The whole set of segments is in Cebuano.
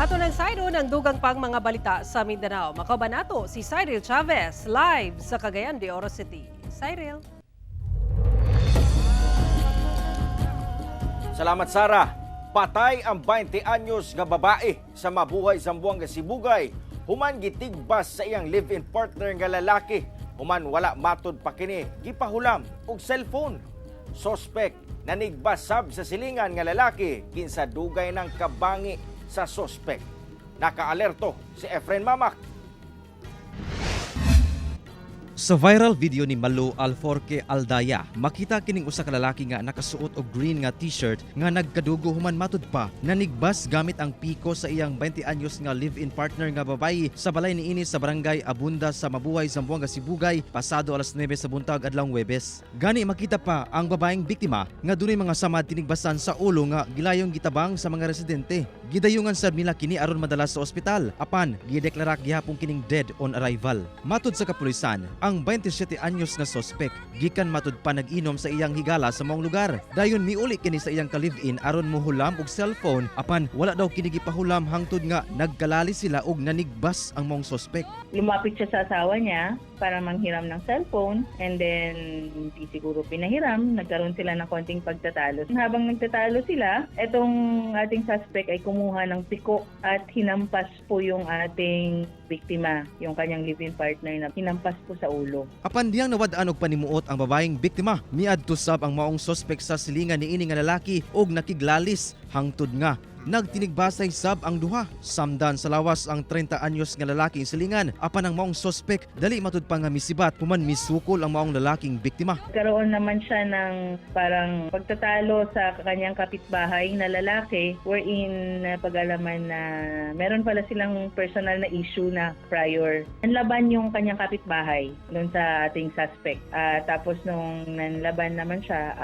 Ato ng sayro ng dugang pang mga balita sa Mindanao. Makauban nato si Cyril Chavez live sa Cagayan de Oro City. Cyril. Salamat, Sara. Patay ang 20 anyos nga babae sa Mabuhay, Zamboanga Sibugay, human gitigbas sa iyang live-in partner nga lalaki. Human wala matud pa kini gipahulam og cellphone. Sospek nanigbas sab sa silingan nga lalaki kinsa dugay ng kabangi sa sospek. Nakaalerto si Efren Mamak. Sa viral video ni Malu Alforque Aldaya, makita kining usa ka lalaki nga nakasuot og green nga t-shirt nga nagkadugo human matud pa nanigbas gamit ang piko sa iyang 20 anyos nga live-in partner nga babayi sa balay niini sa Barangay Abunda sa Mabuhay, Zamboanga Sibugay pasado alas 9 sa buntag adlawng Webes. Gani makita pa ang babaeng biktima nga dunay mga samad tinigbasan sa ulo nga gilayong gitabang sa mga residente. Gidayungan sad nila kini aron madala sa ospital apan gideklara gihapon kining dead on arrival. Matud sa kapulisan, ang 27 anyos nga sospek gikan matud pa nag-inom sa iyang higala sa maong lugar. Dayon miuli kini sa iyang ka-live-in aron mohulam og cellphone apan wala daw kini gipahulam hangtod nga nagkalali sila og nanigbas ang maong sospek. Lumapit siya sa asawa niya para manghiram ng cellphone and then di siguro pinahiram, nagkaroon sila ng konting pagtatalo. Habang nagtatalo sila, etong ating suspect ay kumuha ng piko at hinampas po yung ating biktima, yung kanyang live-in partner na hinampas po sa ulo. Apan diyang nawad-an og panimuot ang babaeng biktima, miadto sab ang maong sospek sa silingan niini nga lalaki og nakiglalis hangtod nga nagtinigbasay sab ang duha. Samdan sa lawas ang 30 anyos nga lalaking silingan apan ang maong sospek dali matud pa nga misibat human misukol ang maong lalaking biktima. Nagkaroon naman siya ng parang pagtatalo sa kanyang kapitbahay na lalaki wherein pag-alaman na meron pala silang personal na issue na prior. Nanlaban yung kanyang kapitbahay doon sa ating suspect. Tapos nung nanlaban naman siya,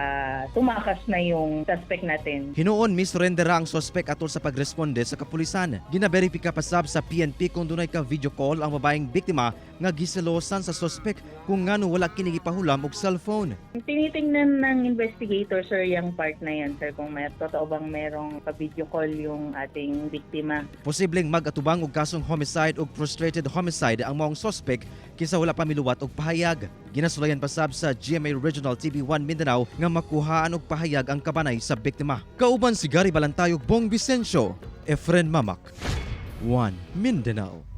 tumakas na yung suspect natin. Hinuon misurrender ra ang sospek atol sa pagresponde sa kapulisan. Ginaberipika pa sab sa PNP kung dunay ka video call ang babaeng biktima nga giselosan sa sospek kung ngano wala kini gipahulam og cellphone. Tinitingnan ng investigator, sir, yung part na yan, sir, kung may, totoo bang merong pa-video call yung ating biktima. Posibleng mag-atubang og kasong homicide ug frustrated homicide ang maong sospek kinsa wala pa miluwat og pahayag. Ginasulayan pa sab sa GMA Regional TV1 Mindanao nga makuhaan og pahayag ang kabanay sa biktima. Kauban si Gary Balantayog, Bong Vicencio, Efren Mamak, 1 Mindanao.